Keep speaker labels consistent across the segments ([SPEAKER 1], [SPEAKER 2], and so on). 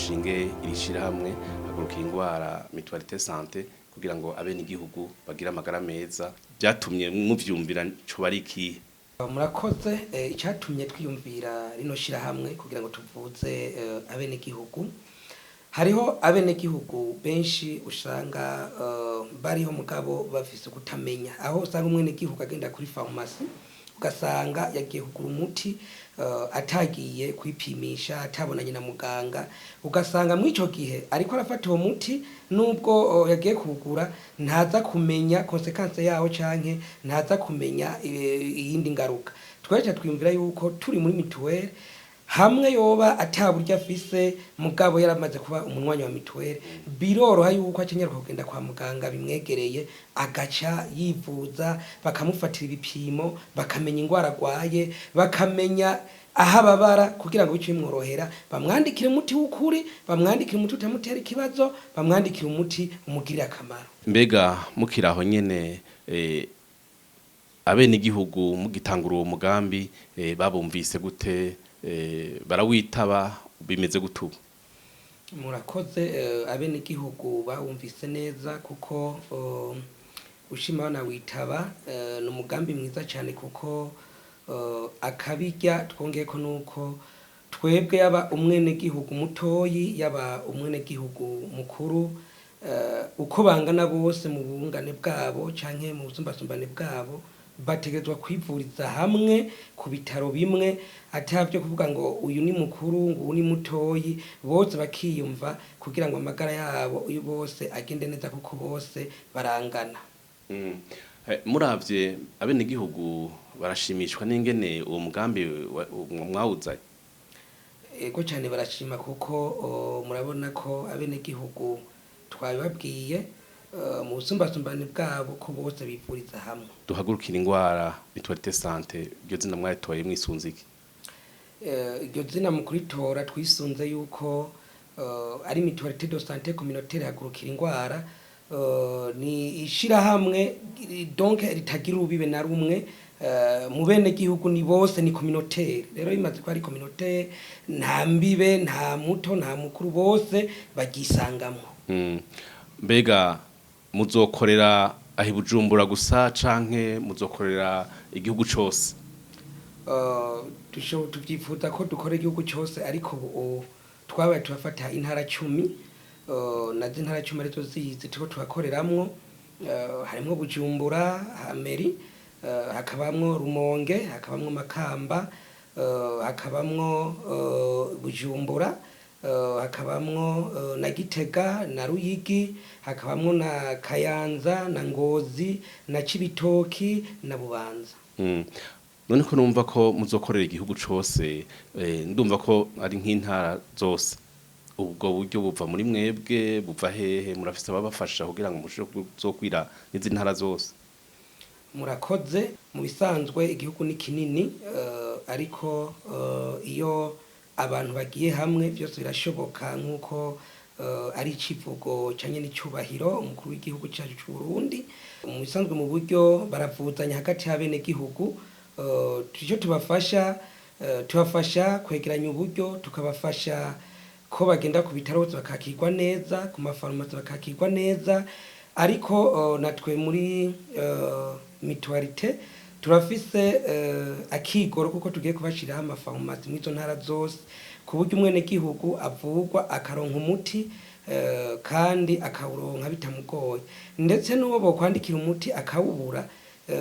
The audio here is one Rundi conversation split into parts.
[SPEAKER 1] mushinge iri shirahamwe Hagurukira Ingwara Mutualité Santé, kugira ngo abenegihugu bagire amagara meza, byatumye muvyumvira co bari ikihe?
[SPEAKER 2] Murakoze. Icyatumye twiyumvira rino shirahamwe kugira ngo tuvuze abenegihugu, hariho abenegihugu benshi usanga bariho mugabo bafise kutamenya, aho usanga umwenegihugu agenda kuri farumasi, ugasanga yagiye kugura umuti atagiye kwipimisha, atabonanye na muganga. Ugasanga muri ico gihe ariko arafata uwo muti, nubwo yagiye kuwugura, ntaza kumenya conséquence yawo canke ntaza kumenya iyindi ngaruka. Twese twiyumvira yuko turi muri mutuelle, hamwe yoba ata buryo afise mugabo yaramaze kuba umunywanyi wa mutuelle, biroroha yuko akenera kugenda kwa muganga bimwegereye, agaca yivuza, bakamufatira ibipimo, bakamenya ingwara agwaye, bakamenya aho ababara, kugira ngo bice bimworohera, bamwandikire umuti w'ukuri, bamwandikire umuti utamutera ikibazo, bamwandikire umuti umugirira akamaro.
[SPEAKER 1] Mbega mukiri aho nyene, abenegihugu mugitangura uwo mugambi, babumvise gute? Barawitaba? Bimeze gute ubu?
[SPEAKER 2] Murakoze. Abenegihugu bawumvise neza, kuko ushima banawitaba. Ni umugambi mwiza cyane, kuko akabirya twongeyeko nuko twebwe, yaba umwenegihugu mutoyi, yaba umwenegihugu mukuru, uko bangana bose mu bungane bwabo canke mu busumbasumbane bwabo, bategerezwa kwivuriza hamwe ku bitaro bimwe, atavyo kuvuga ngo uyu ni mukuru, ngo uyu ni mutoyi. Bose bakiyumva kugira ngo amagara yabo uyu bose agende neza, kuko bose barangana.
[SPEAKER 1] Muravye abenegihugu barashimishwa n'ingene uwo mugambi mwawuzanye?
[SPEAKER 2] Ego cyane, barashima, kuko murabona ko abenegihugu twabibabwiye mu busumbasumbane bwabo ko bose bivuriza hamwe.
[SPEAKER 1] Duhagurukira Ingwara Mutualité Santé, iryo zina mwaritoye mwisunze iki?
[SPEAKER 2] Iryo zina mu kuritora twisunze yuko ari Mutualité de Santé Communautaire Hagurukira Ingwara. Ni ishirahamwe donc ritagira urubibe na rumwe mu bene gihugu, ni bose, ni communautaire. Rero bimaze ko ari communautaire, nta mbibe, nta muto, nta mukuru, bose bagisangamo.
[SPEAKER 1] Mbega muzokorera aho i Bujumbura gusa canke muzokorera igihugu cose?
[SPEAKER 2] Tuvyifuza ko dukora igihugu cyose, ariko ubu twabaye turafata intara 10, nazo intara 10 arizo zizi turiko turakoreramwo. Harimwo Bujumbura mairie, hakabamwo Rumonge, hakabamwo Makamba, hakabamwo Bujumbura, hakabamwo na Gitega na Ruyigi, hakabamwo na Kayanza na Ngozi na Cibitoki na Bubanza.
[SPEAKER 1] None ko numva ko muzokorera igihugu cose, ndumva ko ari nk'intara zose, ubwo buryo buva muri mwebwe, buva hehe? Murafise ababafasha kugira ngo mushobore kuzokwira n'izi ntara zose?
[SPEAKER 2] Murakoze. Mu bisanzwe igihugu ni kinini, ariko iyo abantu bagiye hamwe byose birashoboka, nk'uko ari icivugo canye n'icubahiro umukuru w'igihugu cyacu c'u Burundi. Mu bisanzwe mu buryo baravuzanya hagati y'abenegihugu. Icyo tubafasha, tubafasha kwegeranya uburyo, tukabafasha ko bagenda ku bitaro bose bakakirwa neza, ku mafarumasi bakakirwa neza. Ariko natwe muri mutualité turafise akigoro, kuko tugiye kubashiraho amafarumasi mw'izo ntara zose, ku buryo umwenegihugu avurwa akaronka umuti kandi akawuronka bitamugoye. Ndetse n'uwo bokwandikira umuti akawubura,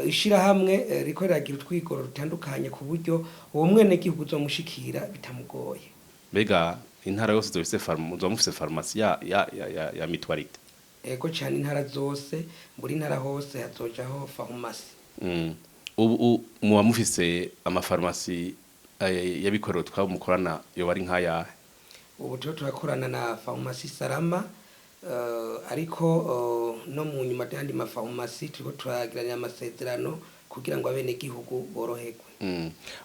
[SPEAKER 2] ishirahamwe riko riragira utwigoro dutandukanye ku buryo uwo mwenegihugu uzomushikira bitamugoye.
[SPEAKER 1] Mbega intara yose izofise muzoba mufise farumasi ya mutualité?
[SPEAKER 2] Ego cyane, intara zose, buri ntara hose hazojaho farumasi.
[SPEAKER 1] Ubu muba mufise amafarumasi y'abikorera utwabo mukorana, yoba ari nk'ayahe?
[SPEAKER 2] Ubu turiho turakorana na farumasi Salama, ariko no mu nyuma y'andi mafarumasi turiko turagiranira amasezerano kugira ngo abenegihugu boroherwe.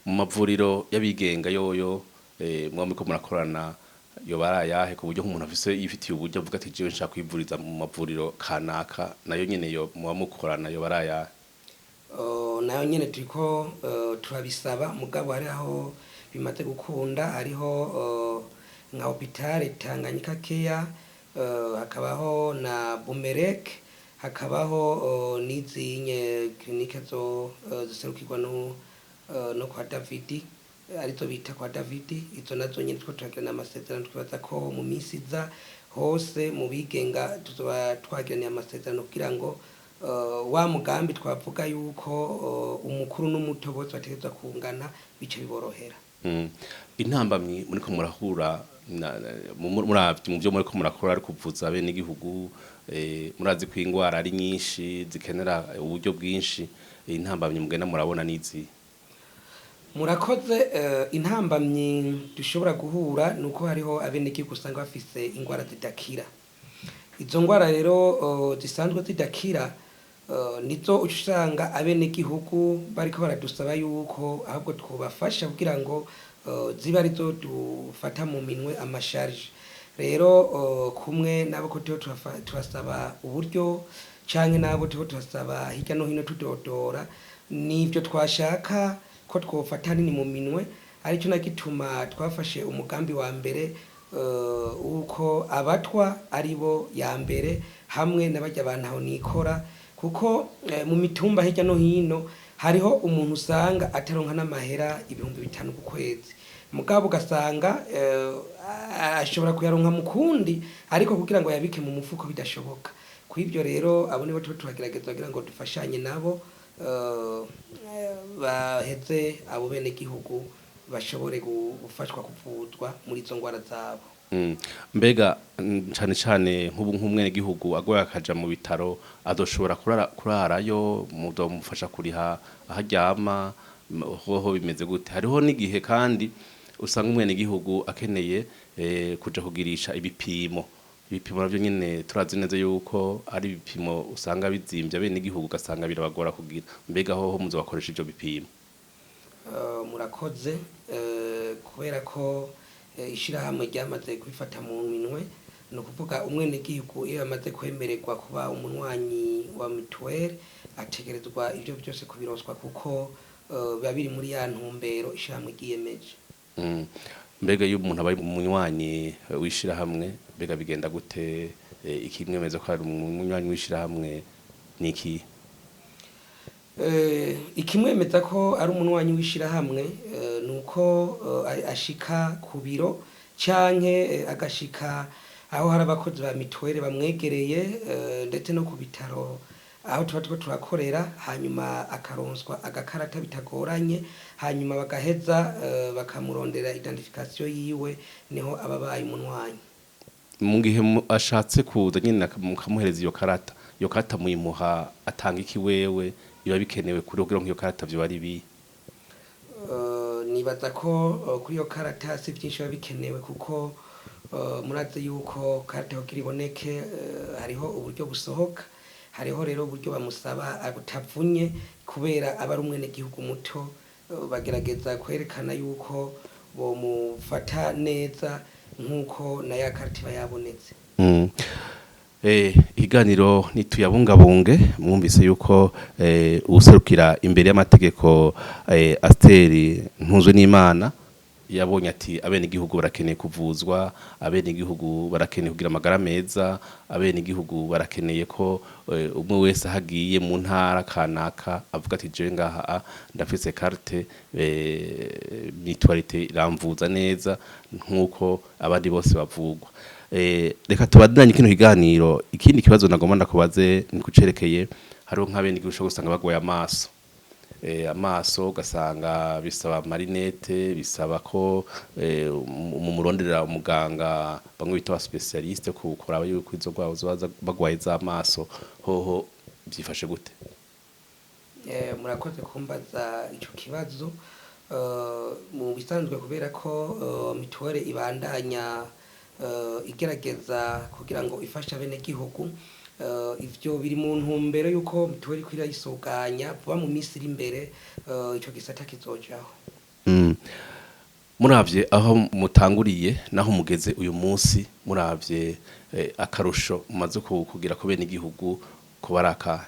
[SPEAKER 1] Mu mavuriro y'abigenga yoyo, muba muriko murakorana, yoba ari ayahe, ku buryo nk'umuntu afise yifitiye uburyo avuga ati: "Jewe nshaka kwivuriza mu mavuriro kanaka", nayo nyene yo muba mukorana, yoba ari ayahe?
[SPEAKER 2] Nayo nyene turiko turabisaba, mugabo hari aho bimaze gukunda, hariho Nka hopitale Tanganyika Care, hakabaho na Bumerek, hakabaho n'izinye kirinike zo ziserukirwa no kwa Davidi, arizo bita kwa Davidi. Izo nazo nyene turiko turagirana amasezerano. Twibaza ko mu minsi iza hose mu bigenga tuzoba twagiraniye amasezerano kugira ngo wa mugambi twavuga yuko umukuru n'umuto bose bategerezwa kungana bice biborohera.
[SPEAKER 1] Intambamyi muriko murahura muravye mu byo muriko murakora ari kuvuza bene igihugu, murazi ko ingwara ari nyinshi zikenera uburyo bwinshi, intambamyi mugenda murabona nizi?
[SPEAKER 2] Murakoze. Intambamyi dushobora guhura nuko hariho abenegihugu usanga bafise ingwara zidakira. Izo ngwara rero zisanzwe zidakira, nizo uca usanga abenegihugu bariko baradusaba yuko ahubwo twobafasha kugira ngo zibe arizo dufata mu minwe amasharge. Rero kumwe nabo ko turiho turasaba uburyo canke nabo turiho turasaba hirya no hino tudodora, nivyo twashaka ko twofata nini mu minwe. Aricyo na gituma twafashe umugambi wa mbere uko abatwa aribo ya mbere hamwe n'abarya bantu aho nikora, kuko mu mitumba hirya no hino hariho umuntu usanga ataronka n'amahera 5000 ku kwezi, mugabo ugasanga ashobora kuyaronka mu kundi, ariko kugira ngo yabike mu mufuko bidashoboka. Kw'ibyo rero abo nibo tuba turagerageza kugira ngo dufashanye nabo, baheze abo bene gihugu bashobore gufashwa kuvuzwa muri izo ngwara zabo.
[SPEAKER 1] Mbega cane cane nk'ubu nk'umwenegihugu agwaye akaja mu bitaro adoshobora kurarayo, muzomufasha kuriha aho aryama, hoho bimeze gute? Hariho n'igihe kandi usanga umwenegihugu akeneye kuja kugirisha ibipimo. Ibipimo navyo nyene turazi neza yuko ari ibipimo usanga bizimvye abenegihugu, ugasanga birabagora kugira. Mbega hoho muzobakoresha ivyo bipimo?
[SPEAKER 2] Murakoze. Kubera ko ishirahamwe ryamaze kubifata mu minwe, ni ukuvuga umwenegihugu iyo yamaze kwemererwa kuba umunywanyi wa mituweli ategerezwa ivyo byose kubironswa, kuko biba biri muri ya ntumbero ishirahamwe ryiyemeje.
[SPEAKER 1] Mbega iyo umuntu abaye umunywanyi w'ishirahamwe, mbega bigenda gute? Ikimwemeza ko ari umunywanyi w'ishirahamwe ni iki?
[SPEAKER 2] Ikimwemeza ko ari umunywanyi w'ishirahamwe nuko ashika ku biro canke agashika aho hari abakozi ba mituweli bamwegereye, ndetse no ku bitaro aho tuba turiko turakorera, hanyuma akaronswa agakarata bitagoranye, hanyuma bagaheza bakamurondera identification yiwe, niho aba abaye umunywanyi.
[SPEAKER 1] Mu gihe ashatse kuza nyene mukamuhereza iyo karata, iyo karata muyimuha atanga iki wewe? Biba bikenewe kuri kugira ngo iyo karata vyoba ari ibihe?
[SPEAKER 2] Nibaza ko kuri iyo karata si vyinshi biba bikenewe, kuko murazi yuko karata kugira iboneke hariho uburyo busohoka, hariho rero uburyo bamusaba butavunye kubera aba ari umwenegihugu muto, bagerageza kwerekana yuko bomufata neza nk'uko na ya karata iba yabonetse.
[SPEAKER 1] Ikiganiro nituyabungabunge. Mwumvise yuko uwuserukira imbere y'amategeko Asteri Ntunzwe n'Imana yabonye ati abenegihugu barakeneye kuvuzwa, abenegihugu barakeneye kugira amagara meza, abenegihugu barakeneye ko umwe wese ahagiye mu ntara kanaka avuga ati jewe ngaha ndafise carte mutualité iramvuza neza nkuko abandi bose bavugwa. Reka tubandanye kino kiganiro. Ikindi kibazo nagomba ndakubaze ni kucerekeye hariho nk'abenegihugu ushobora gusanga bagwaye amaso, amaso ugasanga bisaba amarinete, bisaba ko mumuronderera umuganga bamwe bita aba spécialiste kuraba yuko izo ndwara zoba bagwaye z'amaso. Hoho vyifashe gute?
[SPEAKER 2] Murakoze kumbaza ico kibazo. Mu bisanzwe kubera ko mituweli ibandanya igerageza kugira ngo ifashe abenegihugu, ivyo biri mu ntumbero yuko mituweli iriko irayisuganya vuba mu minsi iri imbere, ico gisata kizojaho.
[SPEAKER 1] Muravye aho mutanguriye naho mugeze uyu munsi, muravye akarusho mumaze kugira ku benegihugu kuba ari akahe?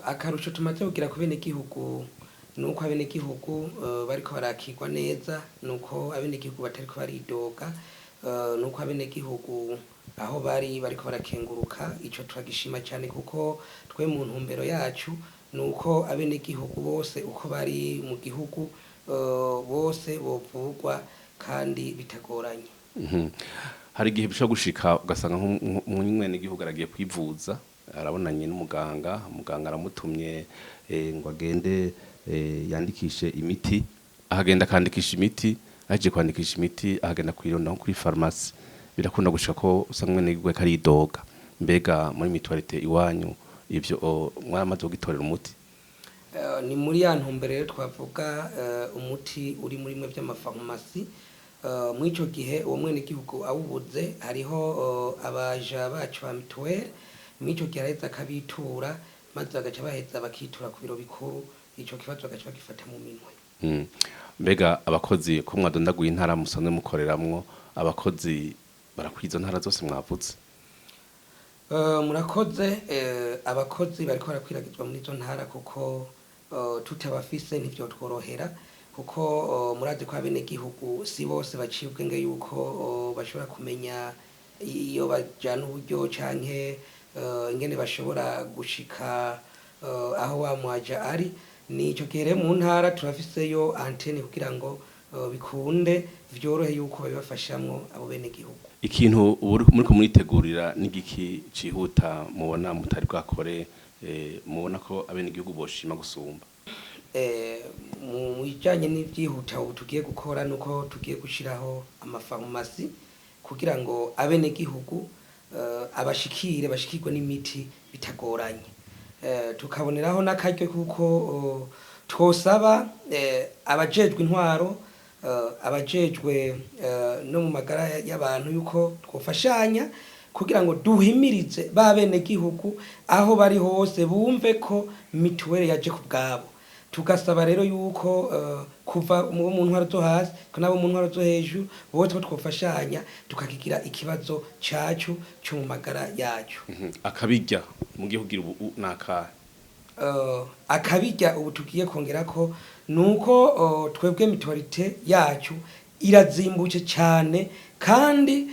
[SPEAKER 2] Akarusho tumaze kugira ku benegihugu Nuko abenegihugu bariko barakirwa neza, nuko abenegihugu batariko baridoga, nuko abenegihugu aho bari bariko barakenguruka. Ico turagishima cyane, kuko twe mu ntumbero yacu nuko abenegihugu bose uko bari mu gihugu bose bovugwa kandi bitagoranye.
[SPEAKER 1] Hari igihe bishobora gushika ugasanga nk'umwenegihugu aragiye kwivuza, arabonanye n'umuganga, umuganga aramutumye ngo agende yandikishe imiti, ahagenda akandikisha imiti, ahejeje kwandikisha imiti ahagenda kuyironda nko kuri farumasi. Birakunda gushika ko usanga umwenegihugu ariko aridoga. Mbega muri mutualité iwanyu ivyo mwaramaze kugitorera umuti?
[SPEAKER 2] Ni muri ya ntumbero rero twavuga umuti uri muri mwe by'amafarumasi. Muri ico gihe uwo mwenegihugu awubuze, hariho abaja bacu ba mituweli. Muri ico gihe araheza akabitura, maze bagaca baheza bakitura ku biro bikuru, ico kibazo bagaca bagifata mu minwe.
[SPEAKER 1] Mbega abakozi ko mwadondaguye intara musanzwe mukoreramwo, abakozi barakwiza ntara zose mwavuze?
[SPEAKER 2] Murakoze. Abakozi bariko barakwiragizwa muri izo ntara, kuko tutabafise ntivyotworohera, kuko murazi ko abenegihugu si bose baciye ubwenge yuko bashobora kumenya iyo bajana uburyo canke ingene bashobora gushika aho wa mwaja ari. Nico gihe rero mu ntara turafiseyo antene kugira ngo bikunde vyorohe yuko babibafashamwo abo benegihugu.
[SPEAKER 1] Ikintu ubu muriko muritegurira n'igiki cihuta mubona mutari bwakore, mubona ko abenegihugu boshima gusumba?
[SPEAKER 2] Mu bijanye n'ivyihuta ubu tugiye gukora, nuko tugiye gushiraho amafarumasi kugira ngo abenegihugu abashikire, bashikirwe n'imiti bitagoranye. Tukaboneraho n'akaryo kuko twosaba abajejwe intwaro, abajejwe no mu magara y'abantu yuko twofashanya kugira ngo duhimirize ba benegihugu aho bari hose bumve ko mituweli yaje ku bwabo. Tugasaba rero yuko kuva mu ntwaro zo hasi ko nabo mu ntwaro zo hejuru bose ko twofashanya tukakigira ikibazo cacu cyo mu magara yacu.
[SPEAKER 1] Akabirya mugiye kugira ubu nakahe?
[SPEAKER 2] Akabirya ubu tugiye kongera ko nuko twebwe mutualité yacu irazimbutse cyane kandi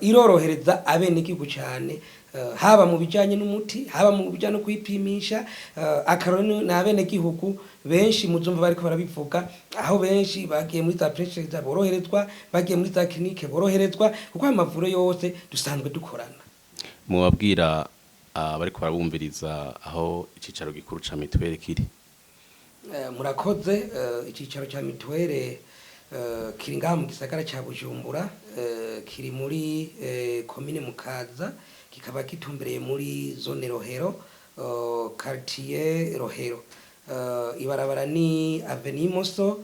[SPEAKER 2] irorohereza abenegihugu cyane, haba mu bijanye n'umuti, haba mu bijanye no kwipimisha. Akarorero ni abenegihugu benshi muzumva bariko barabivuga, aho benshi bagiye muri za presse boroherezwa, bagiye muri za clinique boroherezwa, kuko ayo mavuriro yose dusanzwe dukorana.
[SPEAKER 1] Mubabwira abariko barabumviriza aho icicaro gikuru ca mituweli kiri?
[SPEAKER 2] Murakoze. Icicaro ca mituweli kiri ngaha mu gisagara ca Bujumbura, kiri muri komine Mukaza, kikaba gitumbereye muri zone Rohero, quartier Rohero. Ibarabara ni Avenue Moso,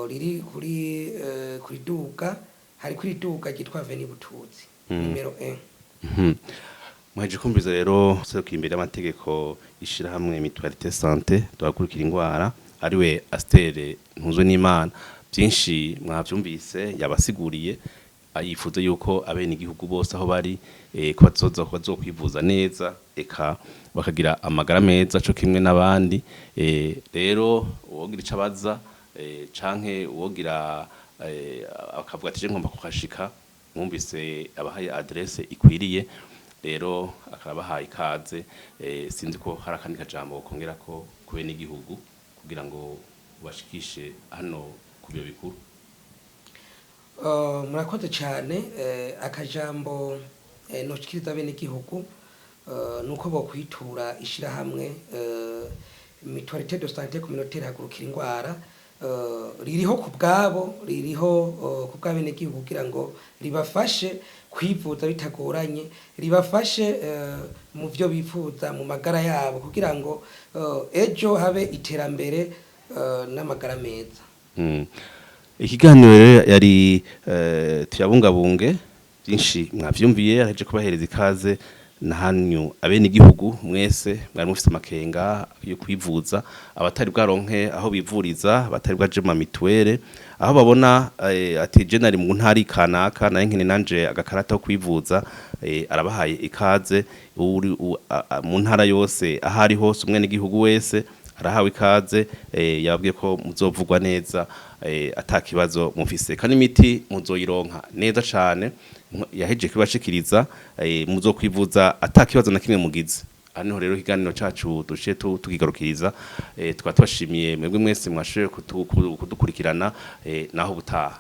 [SPEAKER 2] riri kuri duka, hari kuri duka ryitwa Avenue Butuzi, nimero 1.
[SPEAKER 1] Muheje kumviza rero seruka imbere y'amategeko ishirahamwe Mutualité Santé duhakurikira ingwara, ariwe Astere Ntuzwe n'Imana. Byinshi mwavyumvise yabasiguriye, yifuza yuko abene igihugu bose aho bari ko bazoza ko bazokwivuza neza, eka bakagira amagara meza co kimwe n'abandi. Rero uwogira ico abaza canke uwogira akavuga ati je ngomba kuhashika, mwumvise abahaye adresse ikwiriye, rero akabahaye ikaze. Sinzi ko hari akandi kajambo kongera ko kube n'igihugu kugira ngo ubashikishe hano ku biro bikuru.
[SPEAKER 2] Murakoze cyane. Akajambo noshikiriza bene igihugu nuko bokwitura ishirahamwe Mutualité de Santé Communautaire Hagurukira Ingwara. Ririho ku bwabo, ririho ku bw'abene gihugu kugira ngo ribafashe kwivuza bitagoranye, ribafashe mu vyo bifuza mu magara yabo, kugira ngo ejo habe iterambere n'amagara meza.
[SPEAKER 1] Ikiganiro rero yari tuyabungabunge. Byinshi mwavyumviye, araje kubahereza ikaze na hanyu abene igihugu mwese mwari mufise amakenga yo kwivuza, abatari bwaronke aho bivuriza, abatari bwaje mu mituwele, aho babona ati je nari mu ntari kanaka naye nkene nanje agakarata ko kwivuza, arabahaye ikaze. Uri mu ntara yose aho ari hose, umwene igihugu wese. Arahawe ikaze, yababwiye ko muzovugwa neza, ata kibazo mufise, kandi imiti muzoyironka neza cane. Yahejeje kubashikiriza, muzokwivuza ata kibazo na kimwe mugize. Aha niho rero ikiganiro cacu duce tukigarukiriza. Tukaba tubashimiye mwebwe mwese mwashoboye kudukurikirana, naho butaha.